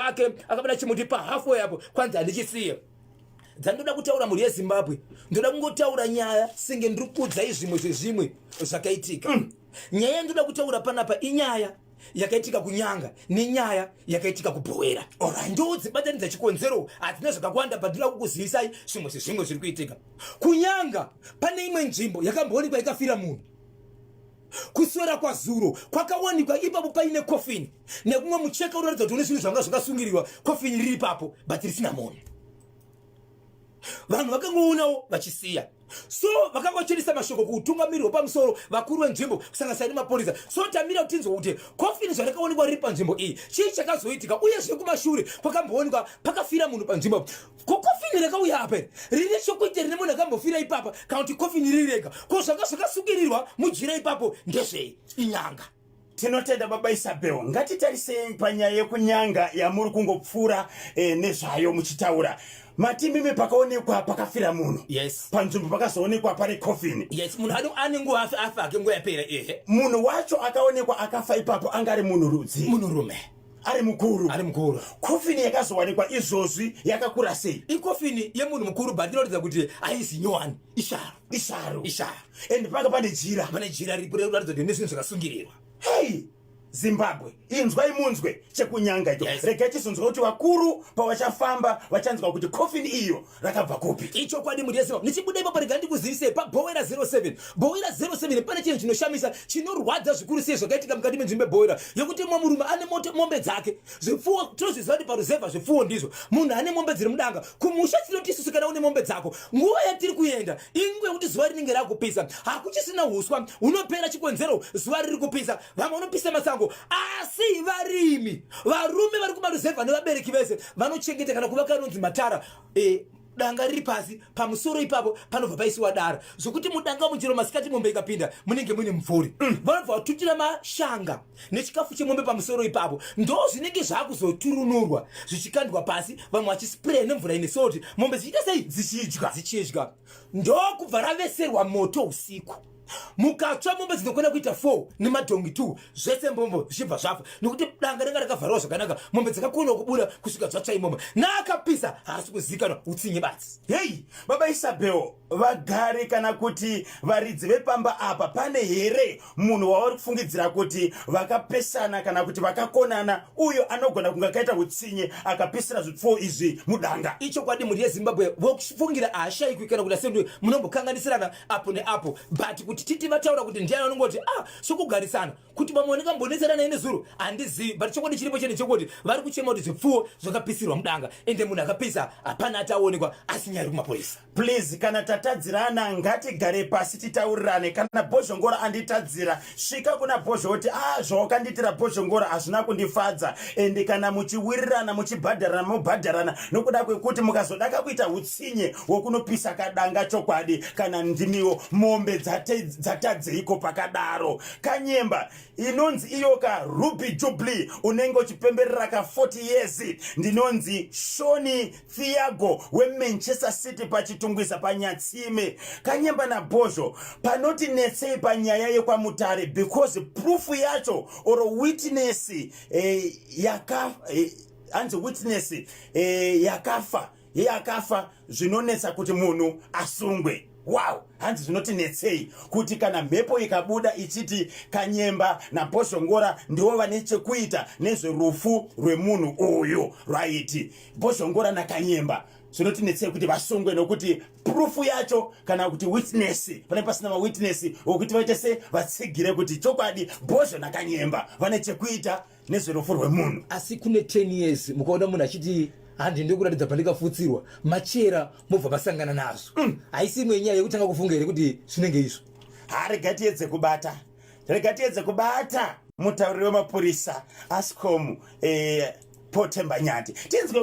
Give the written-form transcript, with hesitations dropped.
ake akabata chimuti pahalfway apo, kwanzi handichisiye. Dzandoda kutaura, mhuri yeZimbabwe, ndoda kungotaura nyaya senge ndiri kuudzai zvimwe zvezvimwe zvakaitika. Nyaya yandoda kutaura panapa inyaya yakaitika kuNyanga nenyaya yakaitika kuBhowera. Ndodzibatanidza, chikonzero hadzina zvakawanda, but ndoda kukuzivisai zvimwe zvezvimwe zviri kuitika kuNyanga. Pane imwe nzvimbo yakamboonekwa ikafira munhu kuswera kwazuro. Kwakawanikwa ipapo paine kofini nekumwe mucheka unoratidza kuti une zvinhu zvanga zvakasungirirwa. Kofini riri ipapo, but risina munhu. Vanhu vakangoonawo vachisiya. So vakangochenesa mashoko kuutungamiri hwepamusoro, vakuru venzvimbo, kusanganisira nemapurisa. So tamira kuti tinzwa kuti kofini zvarakaonekwa riri panzvimbo iyi, chii chakazoitika? Uyezve kumashure kwakamboonekwa pakafira munhu panzvimbo. Ko kofini rakauya apa here rine chokuita rine munhu akambofira ipapa, kana kuti kofini riri rega? Ko zvanga zvakasukirirwa mujira ipapo ndezvei? Inyanga. Tinotenda, Baba Isabel. Ngatitarisei panyaya yekuNyanga yamuri kungopfuura nezvayo muchitaura. Mati mimi pakaonekwa pakafira munhu. Yes. Panzvimbo pakazoonekwa pane kofini. Yes, munhu ane nguva afa ake, nguva yapera, ehe. Munhu wacho akaonekwa akafa ipapo anga ari munhu rudzi? Munhurume. Ari mukuru? Ari mukuru. Kofini yakazowanikwa izvozvi yakakura sei? Ikofini yemunhu mukuru, but inoratidza kuti haizi nyowani, isharo. Isharo? Isharo. And panga pane jira? Pane jira ripo rinoratidza kuti nezvinhu zvakasungirirwa. Hei, Zimbabwe, inzwai munzwe chekuNyanga icho. Regai tizonzwa kuti vakuru pavachafamba vachanzwa kuti kofini iyo rakabva kupi. Ichokwadi, mhuri yeZimbabwe. Ndichibuda ipapo, rega ndikuzivisei paBhowera 07. Bhowera 07 pane chinhu chinoshamisa, chinorwadza zvikuru sei, zvakaitika mukati menzvimbo yeBhowera, yekuti mumwe murume ane mombe dzake, zvipfuwo. Tinozviziva kuti paruzevha zvipfuwo ndizvo. Munhu ane mombe dziri mudanga. Kumusha tinoti isusu, kana une mombe dzako, nguva yatiri kuenda inguva yekuti zuva rinenge rakupisa, hakuchisina uswa, hunopera. Chikonzero, zuva riri kupisa, vamwe vanopisa masango. Asi varimi, varume vari kumaruzevha nevabereki vese vanochengeta kana kuvaka anonzi matara, danga riri pasi. Pamusoro ipapo panobva paisiwa dara, zvokuti mudanga muchero masikati mombe ikapinda munenge muine mumvuri. Vanobva vatutira mashanga nechikafu chemombe pamusoro ipapo. Ndo zvinenge zvaakuzoturunurwa zvichikandwa pasi, vamwe vachispray nemvura ine salt, mombe zichiita sei? Dzichidya. Dzichidya. Ndokubva raveserwa moto usiku, mukatsva mombe dzinokwana kuita 4 nemadhongi 2, zvese mbombo zvichibva zvafa, nekuti danga ringa rakavharwa zvakanaka. Mombe dzakakonawo kubuda kusvika zvatsva imomo. Naakapisa haasi kuzivikanwa. Utsinye badzi. Hei, Baba Isabel, vagari kana kuti varidzi vepamba apa, pane here munhu wavari kufungidzira kuti vakapesana kana kuti vakakonana, uyo anogona kunge akaita utsinye akapisira zvipfuwo izvi mudanga? Ichokwadi, mhuri yeZimbabwe, vokufungira haashayikwi, kana kuti asendi munombokanganisirana apo neapo, but kuti titi vataura kuti ndiani, vanongoti ah, sokugarisana kuti vamwe vanengambonetserana nezuro, handizivi. But chokwadi chiripo chene chekuti vari kuchema kuti zvipfuwo zvakapisirwa mudanga, ende munhu akapisa hapana ataonekwa, asi nyaya iri kumapurisa. Please, kana tatadzirana ngatigare pasi titaurirane. Kana Bhozhongora anditadzira, svika kuna Bhozho kuti, "A, ah, zvawakandiitira, Bhozhongora, hazvina kundifadza." Ende kana muchiwirirana, muchibhadharana, mobhadharana, nokuda kwekuti mukazodaka kuita utsinye wokunopisa kadanga, chokwadi kana ndimiwo, mombe dzatadzeiko pakadaro? Kanyemba, inonzi iyoka Ruby Jubilee, unenge uchipemberera ka 40 years. Ndinonzi Shoni Thiago weManchester City paChitungwiza paNyatsime. Kanyemba naBhozho, panoti netsei panyaya yekwaMutare, because proof yacho or witness yaka hanzi witness yakafa, yeyakafa, zvinonetsa kuti munhu asungwe. Wow, hanzi zvinotinetsei kuti kana mhepo ikabuda ichiti Kanyemba naBhozhongora ndivo vane chekuita nezverufu rwemunhu uyu, right, Bhozhongora naKanyemba zvinotinetsei kuti vasungwe, nokuti proof yacho kana kuti witness, pane pasina mawitness wokuti vaite se vatsigire kuti chokwadi Bhozho naKanyemba vane chekuita nezverufu rwemunhu. Asi kune 10 years mukaona munhu achiti, "Handi ndikuratidza pandikafutsirwa machera," mobva masangana nazvo. Haisi imwe nyaya yekutanga kufunga here kuti zvinenge izvo? Ha, rega tiedze kubata, rega tiedze kubata mutauriri wemapurisa, Ascom Potemba Nyati, tinzwe.